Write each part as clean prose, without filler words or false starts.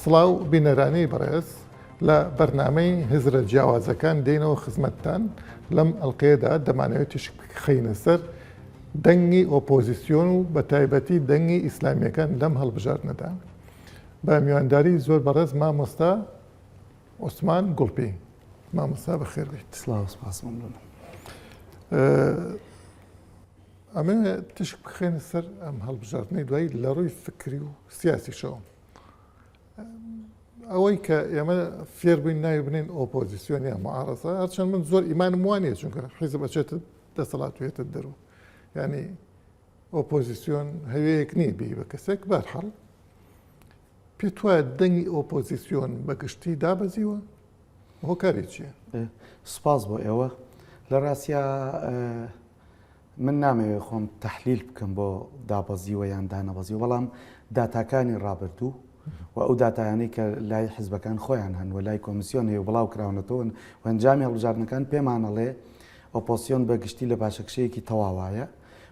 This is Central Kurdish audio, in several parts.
سڵاو بینەرانی بەڕێز لە بەرنامەی هزرە جیاوازەکان دێینەوە خزمەتتان لەم ئەڵلقەیەدا دەمانەوێت تیشک بخەینە سەر دەنگی ئۆپۆزیسیۆن و بە تایبەتی دەنگی ئیسلامیەکان لەم هەڵبژاردنەدا بە میوانداری زۆر بەڕێز مامۆستا عوسمان گوڵپی مامۆستا بەخێر بێیت. سڵاو سپاس مەمنونم. ئەمە تشک بخێنە سەر ئەم هەڵبژاردنەی دوایی لە ڕووی فکری و سیاسیشەوە ئەوەی کە ئێمە فێر بووین ناوی بنین ئۆپۆزیسیۆن یا معارەزە هەرچەند من زۆر ئیمانم وانە چونکە حیزب ئەچێتە دەسەڵات وێتە دەرو ینی ئۆپۆزیسیۆن هەوەیەک نییە بی بە کەسێک بەرحاڵ پێت وایە دەنگی ئۆپۆزیسیۆن بە گشتی دابەزیوە؟ هۆکاری چییە؟ سوپاس بۆ ئێوە. لە ڕاستیا من نامەوێت خۆم تەحلیل بکەم بۆ دابەزیوە یان دانەبەزیوە بەڵام داتاکانی ڕابردوو و ئەو داتایانەی کە لای حزبەکان خۆیان هەن و لای کۆمیسیۆن هەیە و بڵاو کراونەتەوە و ئەنجامی هەڵبژاردنەکان پێمانەڵێ ئۆپۆسیۆن بە گشتی لە پاشەکشەیەکی تەواوایە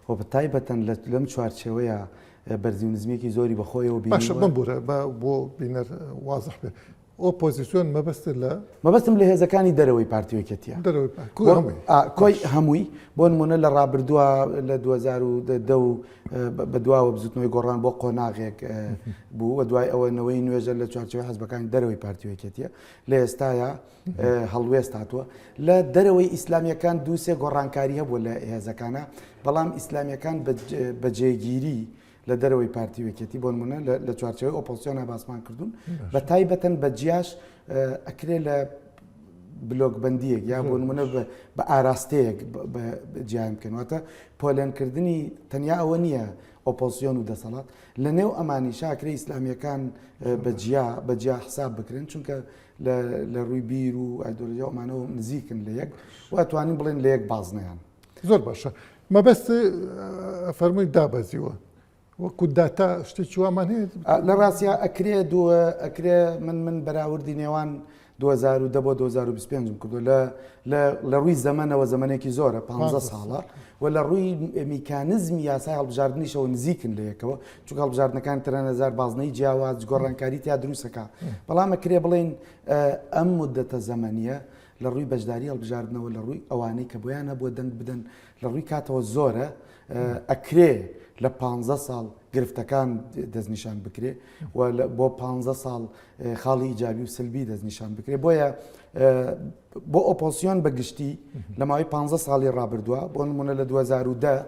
و بە تایبەتەن لەم چوارچێوەیە بەرزی و نزمیەکی زۆری بەخۆیەوە بینیوە. باشە بمبورە با بۆ بینەر وازح بێ ئۆپۆزیسیۆن مەبەستت لە؟ مەبەستم لە هێزەکانی دەرەوەی پارتی و یەکێتیە. دەرەوەی پارتی کۆی هەمووی. کۆی هەمووی بۆ نمونە لە ڕابردووە لە 2010 و بەدواوە بزوتنەوەی گۆڕان بۆ قۆناغێک بوو و دوای ئەوە نەوەی نوێژە لە چوارچێوەی حزبەکانی دەرەوەی پارتی و یەکێتیە لە ئێستایا هەڵوێست هاتووە لە دەرەوەی ئیسلامیەکان دووسێ گۆڕانکاری هەبوو لە هێزەکانە بەڵام ئیسلامیەکان بە جێگیری لە دەرەوەی پارتی وەکێتی بۆ نمونە لە چوارچەوەی ئۆپۆزسیۆنە باسمان کردوون بە تایبەتەن بە جیاش ئەکرێ لە بلۆکبندیەک یا بۆ نمونە بە ئاراستەیەک جیان بکەن واتە پۆلێنکردنی تەنیا ئەوە نییە ئۆپۆزسیۆن و دەسەڵات لە نێو ئەمانی شاکرە ئیسلامیەکان بە جیا بە جیا حساب بکرێن چونکە لە ڕووی بیر و ئایدۆلۆژیا و ئەمانەوە نزیکن لە یەک و ئەتوانین بڵێن لە یەک بازنەیان. زۆر باشە مەبەست فەرمووی دابەزیوە وەکو داتا شتێکی وامان هەیە؟ لە ڕاستیا ئەکرێ دوو ئەکرێ من من بەراوردی نێوان 2010 بۆ 2025 کردو لە لە ڕووی زەمەنەوە زەمەنێکی زۆرە 15 ساڵە و لە ڕووی میکانزمی یاسای هەڵبژاردنیشەوە نزیکن لە یەکەوە چونکە هەڵبژاردنەکان ترەن هەزار بازنەی جیاواز گۆڕانکاری تیا دروستەکە بەڵام ئەکرێ بڵێین ئەم مدەتە زەمەنیە لە ڕووی بەشداری هەڵبژاردنەوە لە ڕووی ئەوانەی کە بۆیان هەبووە دەنگ بدەن لە ڕووی کاتەوە زۆرە ئەکرێ لە پ ساڵ گرفتەکان دەستنیشان بکرێ و بۆ پ ساڵ خاڵی ئیجابی و سلبی دەستنیشان بکرێ بۆیە بۆ ئۆپۆسیۆن بە گشتی لە ماوەی پ ساڵی ڕابردووە بۆ نمونە لە 2010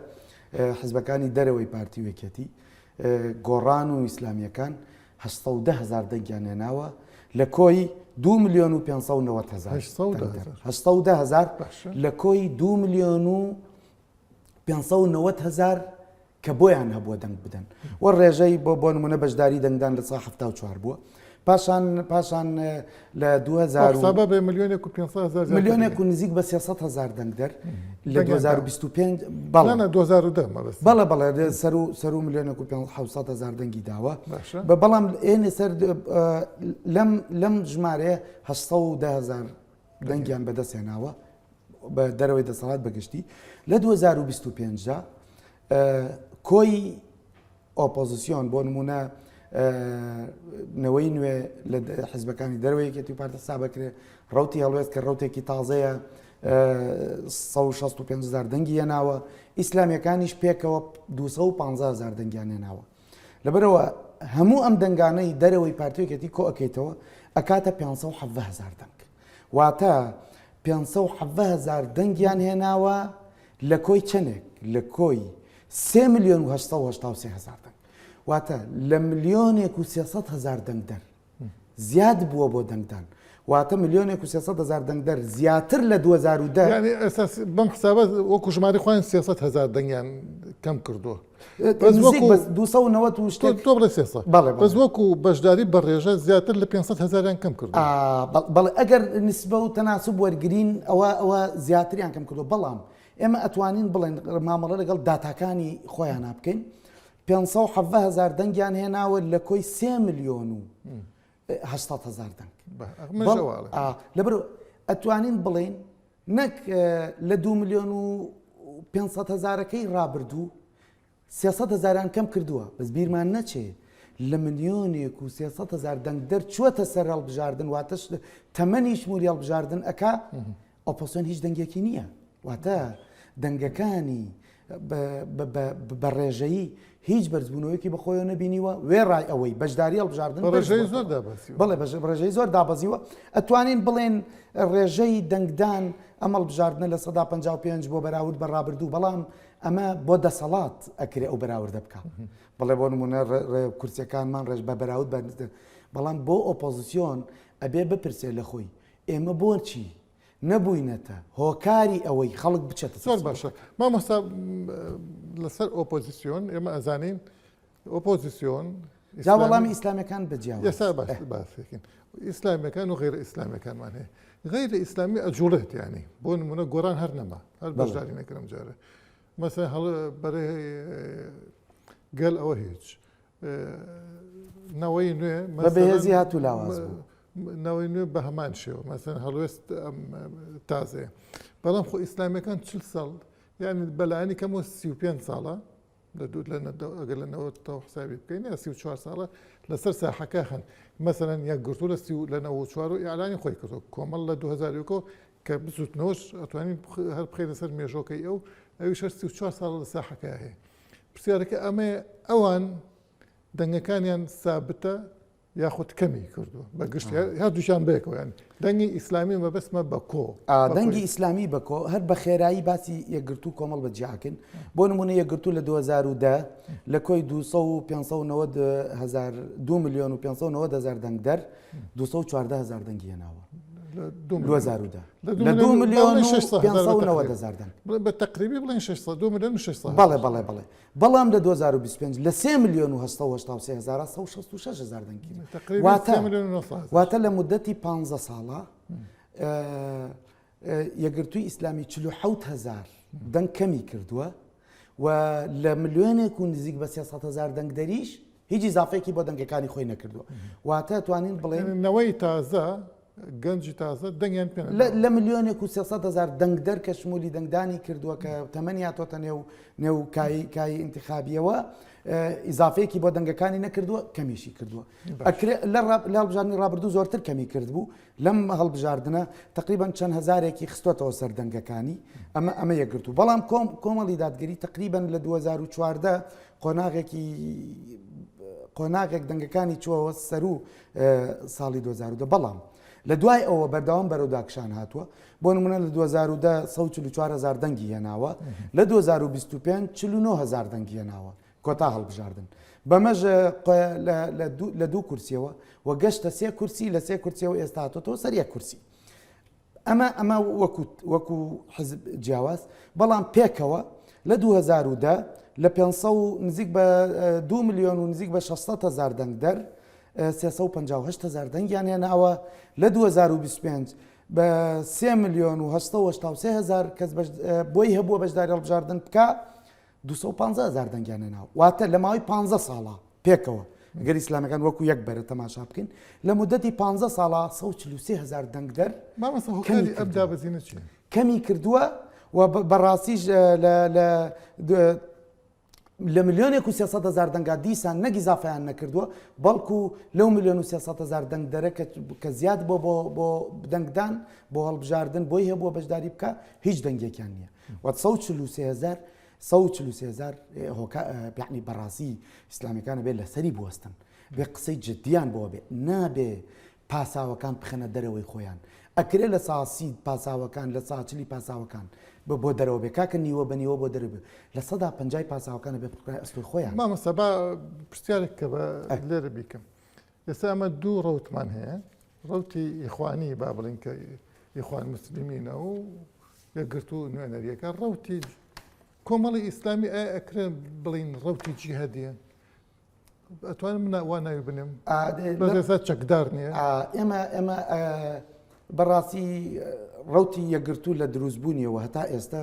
حزبەکانی دەرەوەی پارتی و یەکێتی، گۆڕان و ئیسلامییەکان 810 هەزار دەنگیان هێناوە لە کۆی 2 ملیۆن و 590 هەزار دەنگدەر. 810 هەزار لە کۆی 2 ملیۆن و 590 هەزار کە بۆیان هەبووە دەنگ بدەن و ڕێژەی بۆ بۆ نمونە بەشداری دەنگدان لە 74 بووە. پاشان پاشان لە 2000 حسابە بێ ملیۆنێک و 500 هەزار زیاتر ملیۆنێک و نزیک بە 300 هەزار دەنگدەر لە دەنگیان 2025 بەڵێ نا نا 2010 مەبەستم. بەڵێ بەڵێ سەر و سەر و ملیۆنێک و 700 هەزار دەنگی داوە باشە. بە بەڵام ئێنێ سەر لەم لەم ژمارەیە 810 هەزار دەنگیان بەدەست هێناوە بە دەرەوەی دەسەڵات بەگشتی لە 2025 دا کۆی ئۆپۆزسیۆن، بۆ نموونە نەوەی نوێ لە حزبەکانی دەرەوەی یەکێتی و پارتی حساب ئەکرێ، ڕەوتی هەڵوێست کە ڕەوتێکی تازەیە 165 هزار دەنگی هێناوە، ئیسلامیەکانیش پێکەوە 215 هزار دەنگیان هێناوە. لەبەرەوە هەموو ئەم دەنگانەی دەرەوەی پارتی و یەکێتی کۆ ئەکەیتەوە ئەکاتە 517 هزار دەنگ. واتە 517 هزار دەنگیان هێناوە لە کۆی چەنێک؟ لە کۆی سێ ملیۆن و 883 هەزار دەنگ. واتە لە ملیۆنێک و 300 هەزار دەنگدەر زیاد بووە بۆ دەنگدان. واتە ملیۆنێک و 300 هەزار دەنگدەر زیاتر لە 2010. یانی ئێستا بەم حسابە وەکو ژمارەی خۆیان 300 هەزار دەنگیان کەم کردووە. بەس نزیک وەکو بە 290 و شتێک. تۆ بڵێ 300. بەڵێ، بەڵێ. بەس وەکو بەشداری بە ڕێژە زیاتر لە 500 هەزاریان کەم کردووە. ئا، بەڵێ ئەگەر نسبە و تەناسوب وەرگرین ئەوە ئەوە زیاتریان کەم کردووە بەڵام ئێمە ئەتوانین بڵێن مامەڵە لەگەڵ داتاکانی خۆیانا بکەین 517 هەزار دەنگیان هێناوە لە کۆی 3 ملیۆن و 800 هەزار دەنگ. لەبەر ئەتوانین بڵێین نەک لە 2 ملیۆن و 500 هەزارەکەی ڕابردوو 300 هەزاریان کەم کردووە بەس بیرمان نەچێ. لە ملیۆنێک و 300 هزار دەنگدەر چووەتە سەر هەڵبژاردن واتە تەمەنی شمولی هەڵبژاردن ئەکا ئۆپۆزسیۆن هیچ دەنگێکی نییە واتە دەنگەکانی بە ڕێژەیی هیچ بەرزبوونەوەیەکی بەخۆیەوە نەبینیوە وێڕای ئەوەی بەشداری هەڵبژاردن ڕێژەی زۆر دابەزیوە بەڵێ ڕێژەی زۆر دابەزیوە ئەتوانین بڵێن ڕێژەی دەنگدان ئەم هەڵبژاردنە لە سەدا 55 بۆ بەراورد بە ڕابردوو بەڵام ئەمە بۆ دەسەڵات ئەکرێ ئەو بەراوردە بکە بڵێ بۆ نمونە کورسیەکانمان ڕێژ بە بەراورد بە بەڵام بۆ ئۆپۆزیسیۆن ئەبێ بپرسێ لە خۆی ئێمە بۆچی نەبووینەتە هۆکاری ئەوەی خەڵک بچێتە زۆر باشە مامۆستا لەسەر ئۆپۆزیسیۆن ئێمە ئەزانین ئۆپۆزیسیۆن جا وەڵامی ئیسلامیەکان بە جیاواز ئێستا باسێکین ئیسلامیەکان و غیرە ئیسلامیەکانمان هەیە غیرە ئیسلامی ئەجوڵێت ینی بۆ نمونە گۆران هەر نەما هەر بەشداری نەکرم جارە مەسە هەڵ بەرێ گەل ئەوە هیچ نەوەی نوێ بە بەهێزی هات و لاواز بوو. نەوەی نوێ بە هەمان شێوە مەسەن هەڵوێست تازەیە بەڵام خۆ ئیسلامیەکان چل ساڵ یعنی بەلایانی کەمەوە 35 ساڵە لە دوو لە ئەگەر لە نەوەتەوە حسابی بکەین یا 34 ساڵە لەسەر ساحەکە هەن مەسەلەن یەکگرتوو لە سی لە 94 و ئیعلانی خۆی کردو کۆمەڵ لە 2001 کە بزوتنەوەش ئەتوانین هەر بخەینە سەر مێژۆکەی ئەو ئەویش هەر 34 ساڵە لە ساحەکە هەیە پرسیارەکە ئەمەیە ئەوان دەنگەکانیان سابتە یاخود کەمی کردووە بە گشت هەردووشیان بەیەکەوە یان دەنگی ئیسلامی مەبەستمە بە کۆ دەنگی ئیسلامی بە کۆ هەر بە خێرایی باسی یەکگرتوو کۆمەڵ بە جیاکەین بۆ نمونە یەکگرتوو لە 2010 لە کۆی 290 هزار 2 میلیۆن و 590 هزار دەنگدەر 214 هزار دەنگی هێناوە 2010 لە 2 میلیۆن و 590 هزار دەنگ بە تقریبی بڵێن 600 2 میلیۆن و 600 بەڵێ بەڵێ بەڵێ بەڵام لە 2025 لە 3 میلیۆن و 883 هزار 166 هزار دەنگی واتە واتە لە مدەتی 15 ساڵە یەکگرتووی ئیسلامی 47 هزار دەنگ کەمی کردووە و لە ملیۆنێک و نزیک بە 300 هزار دەنگدەریش هیچ ئیزافەیەکی بۆ دەنگەکانی خۆی نەکردووە واتە توانین بڵێن نەوەی تازە گەنجی تازە دەنگیان پێ لە ملیۆنێک و 300 هزار دەنگدەر کە شمولی دەنگدانی کردووە کە تەمەنی هاتۆتە نێو نێو کای کای ئینتخابیەوە ئیزافەیەکی بۆ دەنگەکانی نەکردووە کەمیشی کردووە ئەکرێ لە هەڵبژاردنی ڕابردوو زۆرتر کەمی کردبوو لەم هەڵبژاردنە تقریبان چەند هەزارێکی خستۆتەوە سەر دەنگەکانی ئەمە ئەمە یەکگرتوو بەڵام کۆم کۆمەڵی دادگەری تقریبان لە 2014 قۆناغێکی قۆناغێک دەنگەکانی چووەوە سەرو ساڵی 2010 بەڵام لە دوای ئەوە بەردەوام بەرەو داکشان هاتووە بۆ نمونە لە 2010 144 هزار دەنگی هێناوە لە 2025 49 هزار دەنگی هێناوە کۆتا هەڵبژاردن بەمەش لە دوو کورسیەوە و گەشتە سێ کورسی لە سێ کورسیەوە ئێستا هاتۆتەوە سەر یەک کورسی ئەمە ئەمە وەکو وەکو حزب جیاواز بەڵام پێکەوە لە 2010 لە 500 و نزیک بە 2 میلیۆن و نزیک بە 600 هزار دەنگدەر 358 هزار دەنگیان هێناوە لە 2025 بە 3 میلیۆن و 883 هزار کەس بۆی هەبووە بەشداری هەڵبژاردن بکە 215 هزار دەنگیان هێناوە واتە لە ماوەی 15 ساڵە پێکەوە گەر ئیسلامەکان وەکو یەک بەرە تەماشا بکەین لە مدەتی 15 ساڵە 143 هزار دەنگدەر مامۆستا هۆکاری ئەم دابەزینە چییە؟ کەمی کردووە و بەڕاستیش لە لە ملیۆنێک و 300 هزار دەنگا دیسان نەک ئیزافیان نەکردووە بەڵکو لەو ملیۆن و 300 هزار دەنگدەرە کە زیاد بۆ بۆ بۆ دەنگدان بۆ هەڵبژاردن بۆی هەبووە بەشداری بکە هیچ دەنگێکیان نییە و 143 هزار 143 هزار هۆکا یعنی بەڕاستی ئیسلامیەکان بێ لەسەری بوەستن بێ قسەی جدیان بۆ بێ نابێ پاساوەکان بخەنە دەرەوەی خۆیان ئەکرێ لە ساسی پاساوەکان لە ساچلی پاساوەکان بە بۆ دەرەوە بێ کاکە نیوە بە نیوە بۆ دەرەوە بێ لە سەدا پەنجای پاساوەکان بێ بخرای ئەستۆی خۆیان مامۆستا با پرسیارێک کە بە لێرە بیکەم ئێستا ئەمە دوو ڕەوتمان هەیە ڕەوتی ئیخوانی با بڵین کە ئیخوان مسلمینە و یەکگرتوو نوێنەریەکە ڕەوتی کۆمەڵی ئیسلامی ئایا ئەکرێن بڵین ڕەوتی جیهادیە ئەتوانم من وا ناوی بنێم بەس ئێستا چەکدار نییە ئێمە ئێمە بەڕاستی ڕوتی یەکگرتوو لە دروستبوونیەوە هەتا ئێستا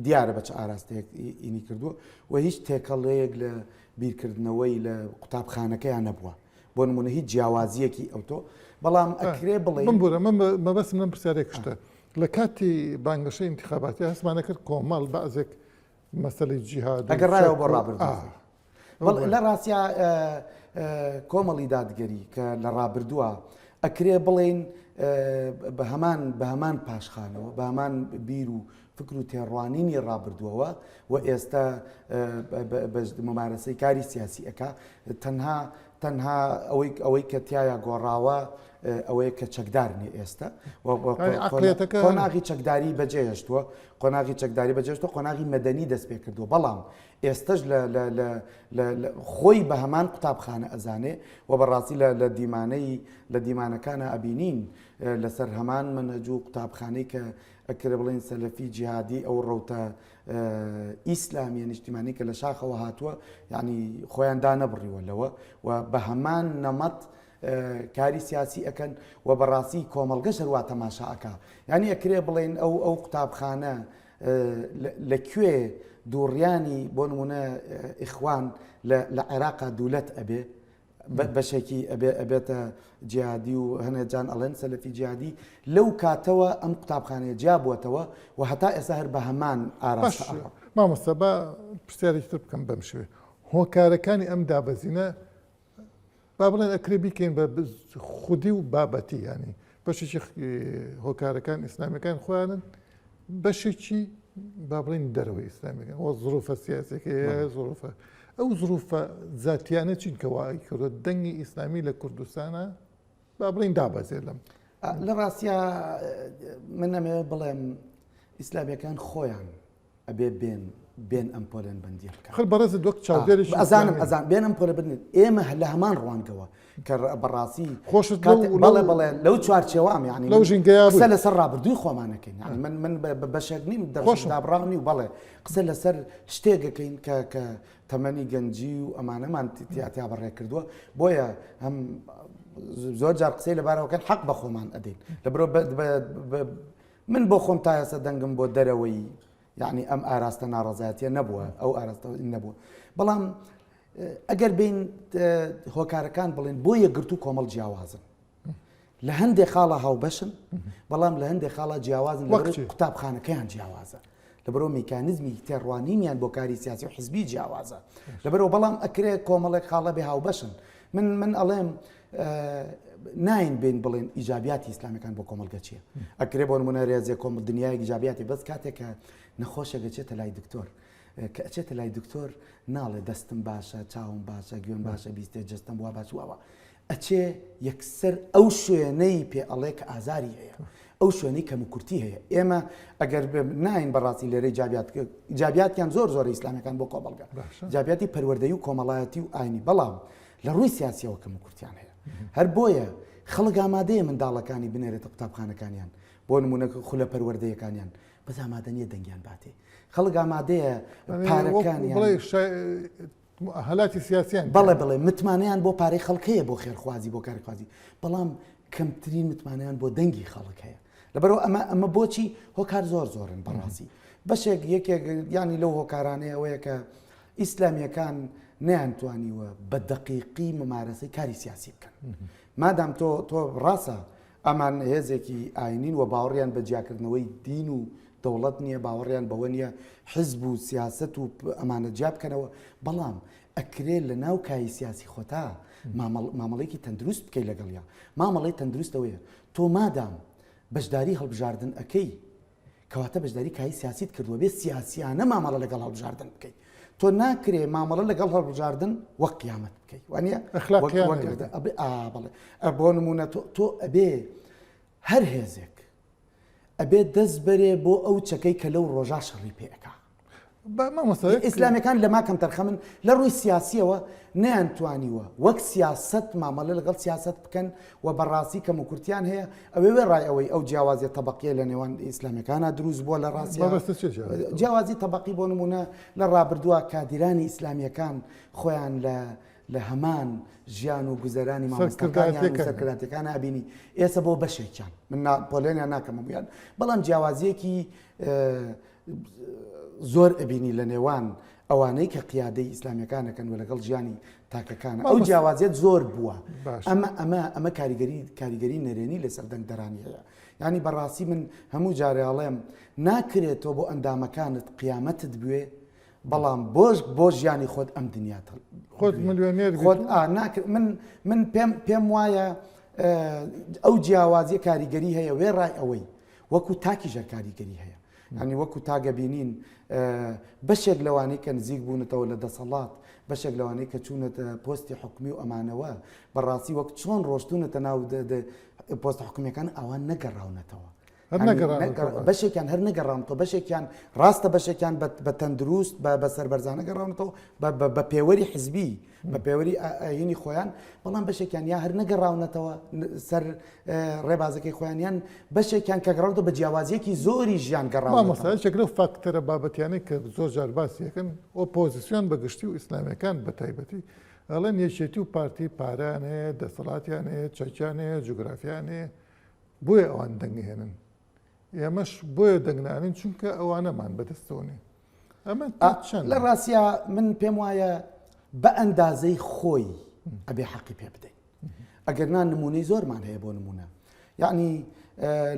دیارە بە چ ئاراستەیەک ئینی کردووە و هیچ تێکەڵەیەک لە بیرکردنەوەی لە قوتابخانەکەیان نەبووە بۆ نمونە هیچ جیاوازیەکی ئەوتۆ بەڵام ئەکرێ بڵێ ببورە من مەبەستم لەم پرسیارێک شتە لە کاتی بانگەشەی ئینتخاباتی هەستمانە کرد کۆمەڵ بەعزێک مەسەلەی جیهاد ئەگەڕایەوە بۆ ڕابردوو. لە ڕاستیا کۆمەڵی دادگەری کە لە ڕابردووە ئەکرێ بڵێین بە هەمان بە هەمان پاشخانەوە بە هەمان بیر و فکر و تێڕوانینی ڕابردووەوە و ئێستا ممارەسەی کاری سیاسی ئەکا تەنها تەنها ئەوەی ئەوەی کە تایە گۆڕاوە ئەوەیە کە چەکدار نیە ئێستا قۆناغی چەکداری بەجێهێشتووە قۆناغی چەکداری بەجێشتوە قۆناغی مەدەنی دەست پێ کردووە بەڵام ئێستش لە خۆی بە هەمان قوتابخانە ئەزانێ و بەڕاستی لە دیمانەی لە دیمانەکانە ئەبینین لەسەر هەمان مەنهەج و قوتابخانەی کە ئەکرێ بڵێن سەلەفی جیهادی ئەو ڕەوتە ئیسلامیە نیشتیمانی کە لە شاخەوە هاتووە یعنی خۆیان دانەبڕیوە لەوە و بە هەمان نەمەت کاری سیاسی ئەکەن و بەڕاستی کۆمەڵگەش هەروا تەماشا ئەکا یعنی ئەکرێ بڵێن ئەو ئەو قوتابخانە لە کوێ دووڕیانی بۆ نمونە ئیخوان لە عێراقا دوولەت ئەبێ بەشێکی ئەبێ ئەبێتە جیادی و هەنێ جان ئەڵێن سەلەفی جیادی لەو کاتەوە ئەم قوتابخانەیە جیا بووەتەوە و هەتا ئێستا هەر بە هەمان ئاراستە ئەڕۆن. مامۆستا با پرسیارێکی تر بکەم بەم شێوەیە هۆکارەکانی ئەم دابەزینە با بڵێن ئەکرێ بیکەین بە خودی و بابەتی ینی بەشێکی هۆکارەکان ئیسلامیەکان خۆیانن بەشێکی با بڵێن دەرەوەی ئیسلامیەکان وە زروفە سیاسەکە زروفە ئەو زروفە زاتیانە چین کە وای کردو دەنگی ئیسلامی لە کوردستانە با بڵین دابەزێ لەم لە ڕاستە من ئەمەوێ بڵێم ئیسلامیەکان خۆیان ئەبێ بێن بێن ئەم پۆلێن بەندیە بکەن. خر بەڕێزت وەک چاودێرێکی ئەزانم ئەزان بێن ئەم پۆلە بنێن ئێمە لە هەمان ڕوانگەوە کە بەڕاستی خۆشت بەڵێ بەڵێ لەو چوارچێوام یعنی لەو ژینگەیە قسە لەسەر ڕابردووی خۆمانەکەین یعنی من من بەشێک نیم دەخۆش دابڕاونی و بەڵێ قسە لەسەر شتێکەکەین کە کە تەمەنی گەنجی و ئەمانەمان تیا بەڕێ کردووە بۆیە هەم زۆر جار قسەی لەبارەوەکەن حەق بە خۆمان ئەدەین لە برۆ من بۆ خۆم تا ئێستا دەنگم بۆ دەرەوەی یعنی ئەم ئاراستە ناڕەزایەتیە نەبووە ئەو ئاراستە نەبووە بەڵام ئەگەر بین هۆکارەکان بڵێن بۆ یەکگرتوو کۆمەڵ جیاوازن لە هەندێک خاڵە هاوبەشن بەڵام لە هەندێک خاڵە جیاوازن قوتابخانەکەیان جیاوازە لەبەرەوە میکانزمی تێڕوانینیان بۆ کاری سیاسی و حزبی جیاوازە لەبەرەوە بەڵام ئەکرێ کۆمەڵێک خاڵە بێ هاوبەشن من من ئەڵێم ناین بین بڵێن ئیجابیاتی ئیسلامیەکان بۆ کۆمەڵگە چییە ئەکرێ بۆ نمونە رێزێ کۆمەڵ دنیایەک ئیجابیاتی بەس کاتێک کە نەخۆشێک دەچێتە لای دکتۆر کە ئەچێتە لای دکتۆر ناڵێ دەستم باشە چاوم باشە گوێم باشە بیستێ جستم وا باش واوە ئەچێ یەکسەر ئەو شوێنەی پێ ئەڵێ کە ئازاری هەیە ئەو شوێنەی کەموکورتی هەیە ئێمە ئەگەر ناین بەڕاستی لێرەی جابیات جابیاتیان زۆر زۆر ئیسلامیەکان بۆ کۆمەڵگە جابیاتی پەروەردەی و کۆمەڵایەتی و ئاینی بەڵام لە ڕووی سیاسیەوە کەموکورتیان هەیە هەر بۆیە خەڵک ئامادەیە منداڵەکانی بنێرێتە قوتابخانەکانیان بۆ نمونە خولە پەروەردەیەکانیان بەس ئامادە نییە دەنگیان باتێ خەڵک ئامادەیە پارەکانیان هەلاتی سیاسیان بەڵێ بڵێ متمانەیان بۆ پارەی خەڵک هەیە بۆ خێرخوازی بۆ کارخوازی بەڵام کەمترین متمانەیان بۆ دەنگی خەڵک هەیە لەبەرەوە ئەمە ئەمە بۆچی هۆکار زۆر زۆرن بەڕاستی بەشێک یەکێک ینی لەو هۆکارانەیە ئەوەیە کە ئیسلامیەکان نەیانتوانیوە بە دەقیقی ممارەسەی کاری سیاسی بکەن. مادام تۆ تۆ ڕاستە ئەمان هێزێکی ئاینین و باوەڕیان بە جیاکردنەوەی دین و دەوڵەت نییە، باوەڕیان بەوە نییە حزب و سیاسەت و ئەمانە جیا بکەنەوە، بەڵام ئەکرێ لە ناو کاری سیاسی خۆتا مامەڵەیەکی تەندروست بکەی لەگەڵیا. مامەڵەی تەندروست ئەوەیە تۆ مادام بەشداری هەڵبژاردن ئەکەی کەواتە بەشداری کاری سیاسیت کردووە بێ سیاسیانە مامەڵە لەگەڵ هەڵبژاردن بکەیت تۆ ناکرێ مامەڵە لەگەڵ هەڵبژاردن وەک قیامەت بکەیت وانە بڵێ بۆ نمونە تۆ ئەبێ هەر هێزێک ئەبێ دەست بەرێ بۆ ئەو چەکەی کە لەو ڕۆژا شەڕی پێ ئەکا ئیسلامیەکان لەما کەمتەرخەمن لە ڕووی سیاسیەوە نەیانتوانیوە وەک سیاسەت مامەڵە لەگەڵ سیاسەت بکەن و بەڕاستی کەموکورتیان هەیە ئەوێ وێڕای ئەوەی ئەو جیاوازیە تەبەقیە لە نێوان ئیسلامیەکانە دروست بووە لە ڕاستیا جیاوازی تەبەقی بۆ نمونە لە ڕابردووە کادیرانی ئیسلامیەکان خۆیان لە لە هەمان ژیان و گوزەرانی مامۆستاکانیان و سەرکرداتەکان ئەبینی ئێستا بۆ بەشێکیان من پۆلێنیان ناکەم هەموویان بەڵام جیاوازیەکی زۆر ئەبینی لە نێوان ئەوانەی کە قیادەی ئیسلامیەکان ئەکەن و لەگەڵ ژیانی تاکەکان ئەو جیاوازیت زۆر بووە ئەمە ئەمە ئەمە کاریگەری کاریگەری نەرێنی لەسەر دەنگدەرانی هەیە ینی بەڕاستی من هەموو جارێ ئەڵێم ناکرێت تۆ بۆ ئەندامەکانت قیامەتت بوێ. بەڵام بۆش بۆ ژیانی خۆت ئەم دنیات خۆت ملیۆنێر خۆت ناکرد من من پێم پێم وایە ئەو جیاوازیە کاریگەری هەیە وێڕای ئەوەی وەکو تاکی ژەر کاریگەری هەیە هەنی وەکو تاگە بینین بەشێک لەوانەی کە نزیک بوونەتەوە لە دەسەڵات بەشێک لەوانەی کە چوونەتە پۆستی حکومی و ئەمانەوە بەڕاستی وەک چۆن ڕۆشتونەتە ناو پۆستە حکومیەکان ئەوان نەگەڕاونەتەوە بەشێکیان هەر نەگەڕاونەتەوە بەشێکیان ڕاستە بەشێکیان بە تەندروست بە سەربەرزانە گەڕاونەتەوە بە پێوەری حزبی بە پێوەری ئاینی خۆیان بەڵام بەشێکیان یا هەر نەگەڕاونەتەوە سەر ڕێبازەکەی خۆیان یان بەشێکیان کە گەڕاونەتەوە بە جیاوازیەکی زۆری ژیان گەڕاونەتەوە. مامۆستا یەکێک لەو فاکتەرە بابەتیانەی کە زۆر جار باسی ئەکەن ئۆپۆزیسیۆن بە گشتی و ئیسلامیەکان بە تایبەتی ئەڵێن یەکێتی و پارتی پارەیان هەیە دەسەڵاتیان هەیە چەکیان هەیە جوگرافیان هەیە بۆیە ئەوان دەنگ ئەهێنن ئێمەش بۆیە دەنگ نانین چونکە ئەوانەمان بەدەستەوە نیە ئەمە تا چەند لە ڕاستیا من پێم وایە بە ئەندازەی خۆی ئەبێ حەقی پێ بدەین ئەگەر نا نمونەی زۆرمان هەیە بۆ نمونە یعنی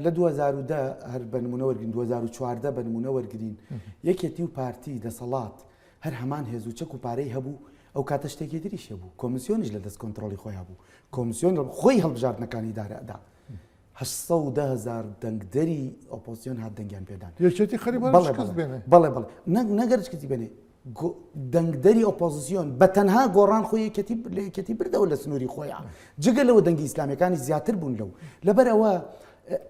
لە 2010 هەر بە نمونە وەرگین 2014 بە نمونە وەرگین یەکێتی و پارتی دەسەڵات هەر هەمان هێز و چەک و پارەی هەبوو ئەو کاتە شتێکی تریش هەبوو کۆمیسیۆنیش لە دەست کۆنتترۆلی خۆی هەبوو کۆمیسیۆن خۆی هەڵبژاردنەکانی دارەدا 810 هزار دەنگدەری ئۆپۆزیسیۆن هات دەنگیان پێدان یەکێتی خەریک بوو شکست بێنێ بەڵێ بەڵێ نەگەر شکستی بێنێ دەنگدەری ئۆپۆزیسیۆن بە تەنها گۆڕان خۆی یەکێتی لە یەکێتی بردەوە لە سنووری خۆیان جگە لەوە دەنگی ئیسلامیەکانی زیاتر بوون لەو لەبەر ئەوە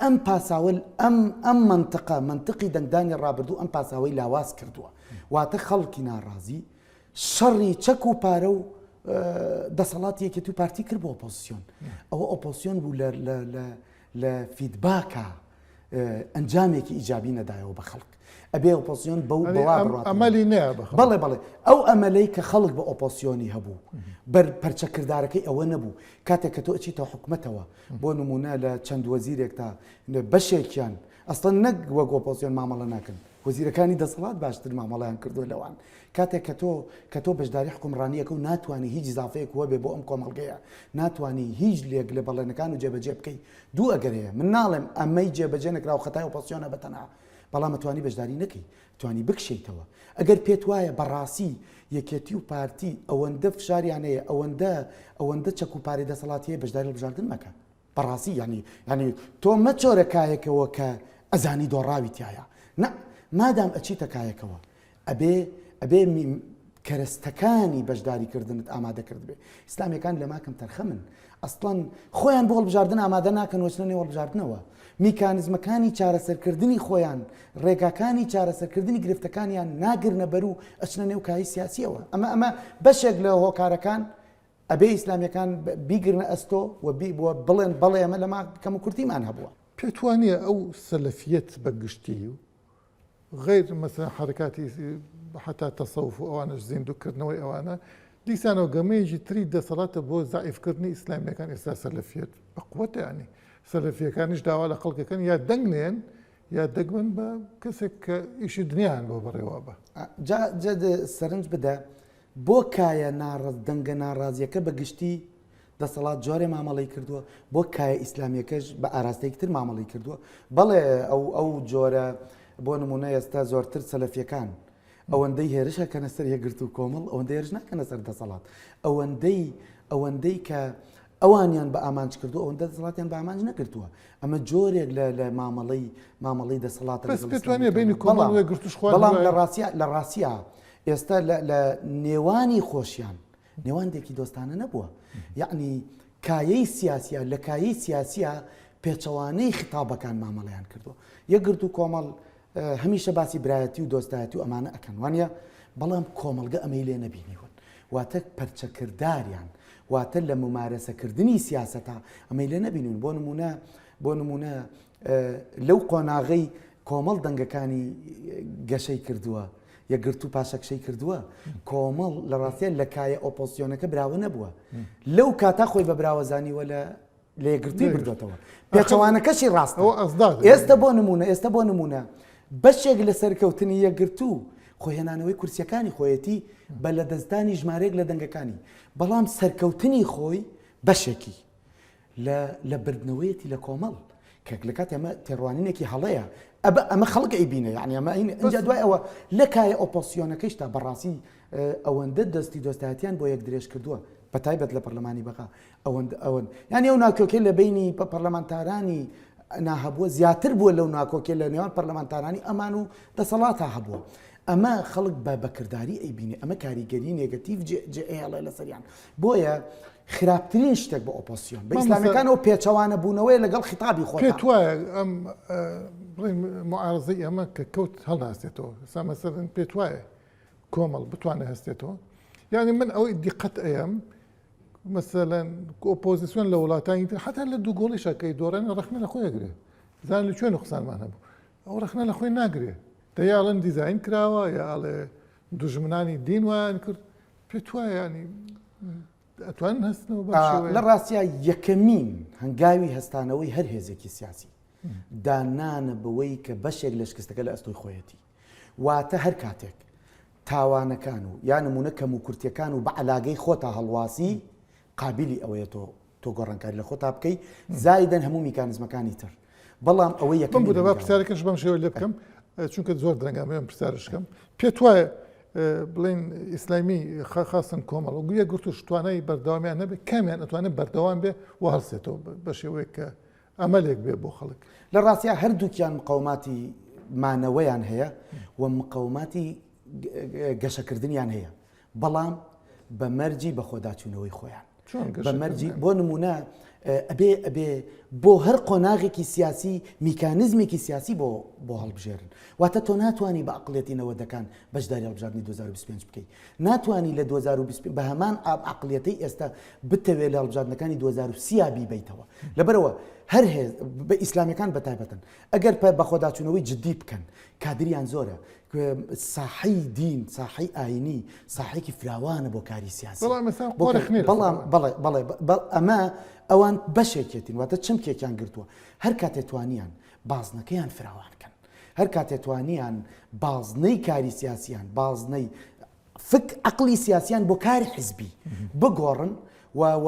ئەم پاساوە ئەم ئەم منطقە منطقی دەنگدانی ڕابردوو ئەم پاساوەی لاواز کردووە واتە خەڵکی ناڕازی شەڕی چەک و پارە و دەسەڵاتی یەکێتی و پارتی کرد بۆ ئۆپۆزیسیۆن ئەوە ئۆپۆزیسیۆن بوو لە لە لە لە feedback ا ئەنجامێکی ئیجابی نەدایەوە بە خەڵک ئەبێ ئۆپۆزیسیۆن بەو بەوا بڕات ئەمەلی نەیە بە خەڵک. بەڵێ بەڵێ ئەو ئەمەلەی کە خەڵک بە ئۆپۆزیسیۆنی هەبوو بەر پەرچەکردارەکەی ئەوە نەبوو کاتێک کە تۆ ئەچیتە حکومەتەوە بۆ نمونە لە چەند وەزیرێکتا بەشێکیان ئەسڵەن نەک وەک ئۆپۆزیسیۆن مامەڵە ناکەن وەزیرەکانی دەسەڵات باشتر مامەڵەیان کردووە لەوان. کاتێک کە تۆ کە تۆ بەشداری حوکمڕانییەکە و ناتوانی هیچ ئیزافەیەک هەبێ بۆ ئەم کۆمەڵگەیە، ناتوانی هیچ لێک لە بەڵێنەکان و جێبەجێ بکەی، دوو ئەگەر هەیە، من ناڵێم ئەمەی جێبەجێ نەکراوە خەتای ئۆپۆزسیۆنە بە تەنها، بەڵام ئەتوانی بەشداری نەکەی، ئەتوانی بکشێیتەوە. ئەگەر پێت وایە بەڕاستی یەکێتی و پارتی ئەوەندە فشاریان هەیە، ئەوەندە ئەوەندە چەک و پارەی دەسەڵاتی هەیە بەشداری هەڵبژاردن مەکە. بەڕاستی یانی یانی تۆ مەچۆرە کایەکەوە کە ئەزانی دۆڕاوی تایە نا مادام ئەچیتە کایەکەوە ئەبێ ئەبێ کەرەستەکانی بەشداریکردنت ئامادە کردبێ ئیسلامیەکان لە ماکەم تەرخەمن ئەسڵەن خۆیان بۆ هەڵبژاردن ئامادە ناکەن وەچنە نێو هەڵبژاردنەوە میکانزمەکانی چارەسەرکردنی خۆیان ڕێگاکانی چارەسەرکردنی گرفتەکانیان ناگرنە بەر و ئەچنە نێو کایی سیاسیەوە ئەمە ئەمە بەشێک لە هۆکارەکان ئەبێ ئیسلامیەکان بیگرنە ئەستۆ و بڵێن بەڵێ ئەمە لەما کەموکورتیمان هەبووە. پێت وا نییە ئەو سەلەفیەت بە گشتی و غەیر مەسەلەن حەرەکاتی حەتا تەسەوف و ئەوانەش زیندوو کردنەوەی ئەوانە دیسانەوە گەمەیەکی تری دەسەڵاتە بۆ زەعیف کردنی ئیسلامیەکان ئێستا سەلەفیەت بە قوەتە یانی سەلەفیەکانیش داوا لە خەڵکەکەن یا دەنگ نێن یا دەگمەن بە کەسێک کە ئیشی دنیایان بۆ بەڕێوە بە. جا جا سەرنج بدە بۆ کایە ناڕەز دەنگە ناڕازیەکە بە گشتی دەسەڵات جۆرێ مامەڵەی کردووە بۆ کایە ئیسلامیەکەش بە ئاراستەیەکی تر مامەڵەی کردووە بەڵێ ئەو ئەو جۆرە بۆ نمونە ئێستا زۆرتر سەلەفیەکان ئەوەندەی هێرش ئەکەنە سەر یەکگرتوو کۆمەڵ ئەوەندە هێرش ناکەنە سەر دەسەڵات ئەوەندەی ئەوەندەی کە ئەوانیان بە ئامانج کردو ئەوەندە دەسەڵاتیان بە ئامانج نەکردووە ئەمە جۆرێک لە لە مامەڵەی مامەڵەی دەسەڵاتە بەس پێت وانیە بینی کۆمەڵ و یەکگرتووش خوارد بەڵام لە ڕاستیا لە ڕاستیا ئێستا لە نێوانی خۆشیان نێواندێکی دۆستانە نەبووە یعنی کایەی سیاسە لە کایەی سیاسە پێچەوانەی خیتابەکان مامەڵیان کردووە یەکگرت و کۆمەڵ هەمیشە باسی برایەتی و دۆستایەتی و ئەمانە ئەکەن وانە بەڵام کۆمەڵگە ئەمەی لێ نەبینیون واتە پەرچەکرداریان واتە لە ممارەسەکردنی سیاسەتا ئەمەی لێ نەبینون بۆ نمونە بۆ نمونە لەو قۆناغەی کۆمەڵ دەنگەکانی گەشەی کردووە، یەکگرتوو پاشەکشەی کردووە، کۆمەڵ لە ڕاستیا لە کایە ئۆپۆزسیۆنەکە براوە نەبووە. لەو کاتا خۆی بە براوە زانیوە لە لە یەکگرتووی بردوێتەوە. پێچەوانەکەشی ڕاستە. ئێستا بۆ نمونە ئێستا بۆ نمونە بەشێک لە سەرکەوتنی یەکگرتوو خۆهێنانەوەی کورسیەکانی خۆیەتی بە لەدەستدانی ژمارەیەک لە دەنگەکانی بەڵام سەرکەوتنی خۆی بەشێکی لە لە بردنەوەیەتی لە کۆمەڵ کە لە کاتی ئەمە تێڕوانینێکی هەڵەیە. ئەبە ئەمە خەڵک ئەیبینێ یعنی ئەمە ئینجا دوای ئەوە لە کایە ئۆپۆسیۆنەکەیشتا بەڕاستی ئەوەندە دەستی دۆستایەتیان بۆ یەک درێژ کردووە بە تایبەت لە پەرلەمانی بەغا ئەوەند ئەوەند یعنی ئەو ناکۆکێ لە بینی پەرلەمانتارانی ناهەبووە زیاتر بووە لەو ناکۆکێ لە نێوان پەرلەمانتارانی ئەمان و دەسەڵاتا هەبووە ئەمە خەڵک بە بەکردداری ئەیبینێ ئەمە کاریگەری نێگەتیڤ جێ لەسەریان بۆیە خراپترین شتێک بۆ ئۆپۆسیۆن بە ئیسلامیەکانەوە پێچەوانە بوونەوەیە لەگەڵ خیتابی خۆتان. پێت وایە ئەم بڵێین موعارەزەی ئێمە کە کەوت هەڵناستێتەوە ئێستا مەسەلەن پێت وایە کۆمەڵ بتوانێت هەستێتەوە یعنی من ئەوەی دیقەت ئەیەم مەسەلەن ئۆپۆزیسیۆن لە وڵاتانی تر حتا لە دوو گۆڵی شەکەی دۆڕێن ڕەخنە لە خۆی ئەگرێ زان لە کوێ نوقسانمان هەبوو ئەو ڕەخنە لە خۆی ناگرێ دە یاڵن دیزاین کراوە یا ئەڵێ دوژمنانی دین وایان کرد پێت وایە ینی ئەتوانن هەستنەوە بەم شێوەیە؟ لە ڕاستیا یەکەمین هەنگاوی هەستانەوەی هەر هێزێکی سیاسی دانانە بەوەی کە بەشێک لە شکستەکە لە ئەستۆی خۆیەتی واتە هەر کاتێک تاوانەکان و یا نمونە کەم و کورتیەکان و بە عەلاگەی خۆتا هەڵواسی قابلی ئەوەیە تۆ تۆ گۆڕانکاری لە خۆتا بکەی زایدەن هەموو میکانزمەکانی تر بەڵام ئەوەی یەکەمین بمبورە با هەنگاوە. پرسیارەکەش بەم شێوە لێ بکەم چونکە زۆر درەنگە ئەمەوێ ئەم پرسیارەش بکەم پێت وایە بڵێن ئیسلامی خاستن کۆمەڵ و یەکگرتووش توانای بەردەوامیان نەبێت کامیان ئەتوانێت بەردەوام بێ و هەڵسێتەوە بە شێوەیەک کە ئەمەلێک بێ بۆ خەڵک؟ لە ڕاستیا هەردووکیان مقەوماتی مانەوەیان هەیە و مقەوماتی گەشەکردنیان هەیە بەڵام بە مەرجی بەخۆداچوونەوەی خۆیان بە مەرجی بۆ نمونە ئەبێ ئەبێ بۆ هەر قۆناغێکی سیاسی میکانزمێکی سیاسی بۆ بۆ هەڵبژێرن واتە تۆ ناتوانانی بە عقلێتی نەوەدەکان بەشداری هەڵبژاردنی 2025 بکەیت ناتوانانی لە 2025 بە هەمان ئاب عقلەتی ئێستا بتەوێت لە هەڵبژاردنەکانی 2030 بیبیتەوە لەبەرەوە هەر هێز بە ئیسلامیەکان بەتایبەتن ئەگەر بەخۆداچوونەوەی جدی بکەن کادریان زۆرە ساحەی دین، ساحەی ئاینی، ساحەیەکی فراوانە بۆ کاری سیاسی. بەڵام ئێستا قۆرخ نییە لەسەر بەڵام بەڵێ بەڵێ ئەمە ئەوان بەشێکێتین واتە چمکێکیان گرتووە هەر کاتێ توانیان بازنەکەیان فراوان کەن هەر کاتێ توانیان بازنەی کاری سیاسیان بازنەی فک عەقڵی سیاسیان بۆ کاری حزبی بگۆڕن و و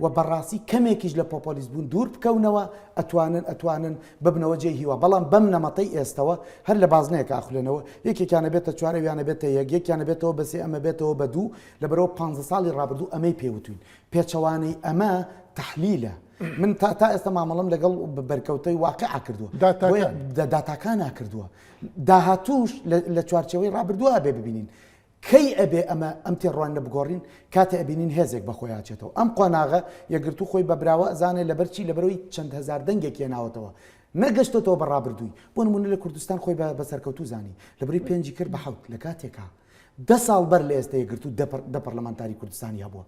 و بەڕاستی کەمێکیش لە پۆپۆلیست بوون دوور بکەونەوە ئەتوانن ئەتوانن ببنەوە جێی هیوا بەڵام بەم نەمەتەی ئێستەوە هەر لە بازنەیەکە ئەخولێنەوە یەکێکیان ئەبێتە چوار ئەویان ئەبێتە یەک یەکیان ئەبێتەوە بە سێ ئەمە بێتەوە بە دوو لەبەرەوە پانزە ساڵی ڕابردوو ئەمەی پێ وتوین پێچەوانەی ئەمە تەحلیلە من تا تا ئێستا مامەڵەم لەگەڵ بەرکەوتەی واقع کردووە داتاکان. داتاکانا کردووە داهاتووش لە چوارچێوەی ڕابردووە ئەبێ ببینین. کەی ئەبێ ئەمە ئەم تێڕوانینە بگۆڕین؟ کاتێ ئەبینین هێزێک بە خۆی ئاچێتەوە. ئەم قۆناغە یەکگرتوو خۆی بە براوە ئەزانێ لەبەر چی؟ لەبەرئەوەی چەند هەزار دەنگێک هێناوەتەوە. نەگەشتۆتەوە بە ڕابردووی. بۆ نموونە لە کوردستان خۆی بە سەرکەوتوو زانی. لەبەرئەوەی پێنجی کرد بە حەوت. لە کاتێکا دە ساڵ بەر لە ئێستە یەکگرتوو دە پەرلەمانتاری کوردستانی هەبووە.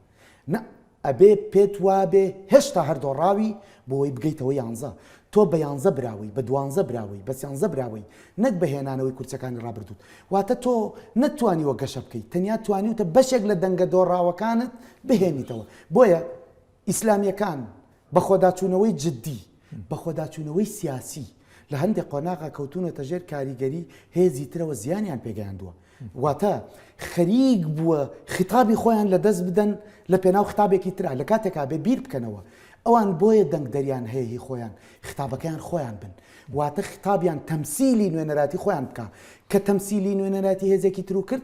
نە ئەبێ پێت وابێ هێشتا هەر دۆڕاوی بۆی بگەیتەوە یانزە تۆ بە یانزە براوەی بە دوانزە براوەی بە سیانزە براوەی نەک بە هێنانەوەی کورسەکانی ڕابردووت واتە تۆ نەتوانیوە گەشە بکەیت تەنیا توانیوتە بەشێک لە دەنگە دۆڕاوەکانت بهێنیتەوە بۆیە ئیسلامیەکان بەخۆداچوونەوەی جدی بەخۆداچوونەوەی سیاسی لە هەندێک قۆناغا کەوتوونەتە ژێر کاریگەری هێزی ترەوە زیانیان پێگەیاندووە واتە خەریک بووە خیتابی خۆیان لە دەست بدەن لە پێناو خیتابێکی ترا لە کاتێکا بێ بیر بکەنەوە ئەوان بۆیە دەنگدەریان هەیە هی خۆیان خیتابەکەیان خۆیان بن واتە خیتابیان تەمسیلی نوێنەراتی خۆیان بکا کە تەمسیلی نوێنەراتی هێزێکی ترو کرد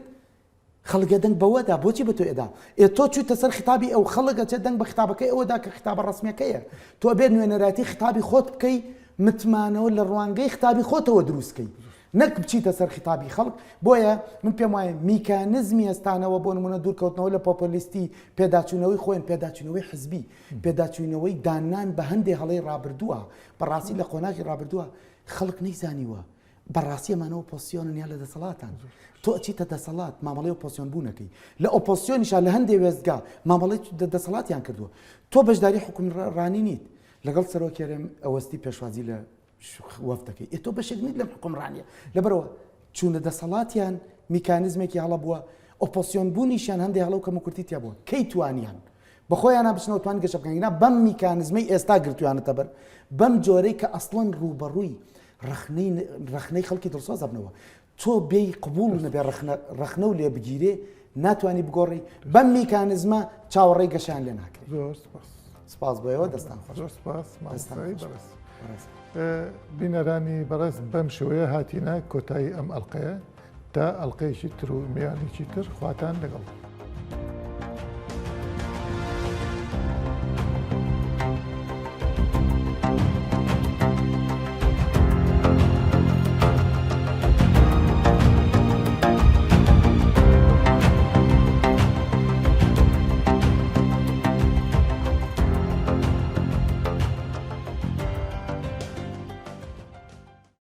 خەڵک دەنگ بەوەدا بۆچی بە تۆ ئەدا ئێ تۆ چوویتە سەر خیتابی ئەو خەڵک ئەچێت دەنگ بە خیتابەکەی ئەوەدا کە خیتابە ڕەسمیەکەیە تۆ ئەبێت نوێنەراتی خیتابی خۆت بکەی متمانەوە لە ڕوانگەی خیتابی خۆتەوە دروست کەی نەک بچیتە سەر خیتابی خەڵک بۆیە من پێم وایە میکانزمی هەستانەوە بۆ نمونە دوورکەوتنەوە لە پۆپۆلیستی پێداچوونەوەی خۆیان پێداچوونەوەی حزبی پێداچوونەوەی دانان بە هەندێ هەڵەی ڕابردووە بەڕاستی لە قۆناغی ڕابردووە خەڵک نەیزانیوە بەڕاستی ئەمانە ئۆپۆسیۆنن یا لە دەسەڵاتان تۆ ئەچیتە دەسەڵات مامەڵەی ئۆپۆسیۆن بوونەکەی لە ئۆپۆسیۆنیشا لە هەندێ وێستگا مامەڵەی دەسەڵاتیان کردووە تۆ بەشداری حکومڕانی نیت لەگەڵ سەرۆک هەرێم ئەوەستی پێشوازی لە وەفدەکەی ئێ تۆ بەشێک نیت لەم حکومڕانیە لەبەرەوە چوونە دەسەڵاتیان میکانزمێکی هەڵە بووە ئۆپۆسیۆن بوونیشیان هەندێک هەڵە و کەموکورتی تیا بووە کەی توانیان بەخۆیانا بچنەوە توان گەشە بکەن نا بەم میکانزمەی ئێستا گرتویانەتە بەر بەم جۆرەی کە ئەسڵەن ڕووبەڕووی ڕەخنەی ڕەخنەی خەڵکی دڵسۆز ئەبنەوە تۆ بێی قبوڵ نەبێ ڕەخنە ڕەخنە و لێ بگیرێ ناتوانانی بگۆڕی بەم میکانزمە چاوەڕێی گەشیان لێ ناکرێت زۆر سپاس سپاس بۆ ئێوە دەستان خۆش زۆر سپاس مامۆستای بەڕێز. بینەرانی بەڕێز بەم شێوەیە هاتینە کۆتایی ئەم ئەڵلقەیە تا ئەڵلقەیەکی تر و میوانێکی تر خواتان لەگەڵ.